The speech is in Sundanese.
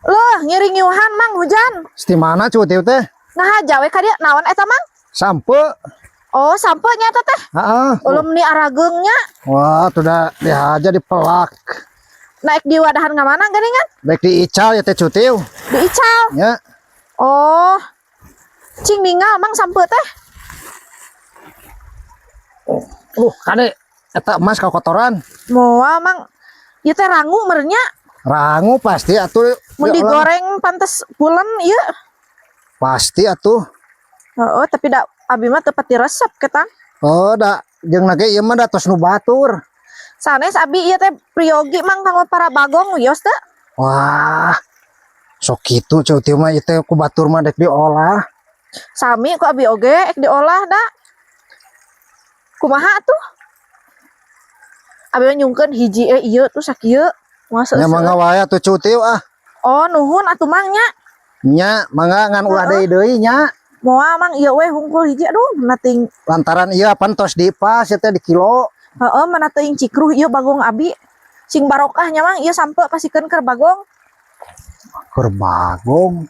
Loh, ngiring ngiuhan, Mang, hujan. Ti mana Ceu Utiu teh? Nah, jawe ka dieu, naon eta, Mang? Sampeu. Oh, sampeu nya eta teh. Heeh. Ulum ni arageung nya. Wah, tuh dah dihaja dipelak. Naik di wadahan ka mana geuningan? Baik diical ya teh, Ceu Utiu. Diical. Ya. Oh. Cing ninggal, Mang, sampeu teh. Kade eta emas kotoran. Moal, Mang. Ieu teh rangu meureun nya. Rangu pasti atuh. Mun Ya Allah. Digoreng pantes pulen ieu. Pasti atuh. Heeh, tapi da abi mah teu pati resep ketang. Oh, da jeung nage ieu mah da tos nu batur. Sanes abi ieu teh priyogi, Mang, kanggo para bagong wios teu? Wah. Sok kitu Ceu Utiu mah, ieu teh ku batur mah dek diolah. Sami ku abi oge ek diolah da. Kumaha atuh? Abi mah nyungkeun hiji ieu tuh sakieu. Masa Nya mangga wae atuh, Ceu Utiu, ah. Oh, nuhun atuh, Mang, nya. Nya, mangga ngan ulah deui deui nya. Moal, Mang, ieu we hungkul hiji, aduh mana ting. Lantaran ieu apan tos dipas ieu teh di kilo. Heeh, mana teuing cikruh ieu bagong abi. Sing barokah nya, Mang, ieu sampeu pasikeun keur bagong. Keur bagong.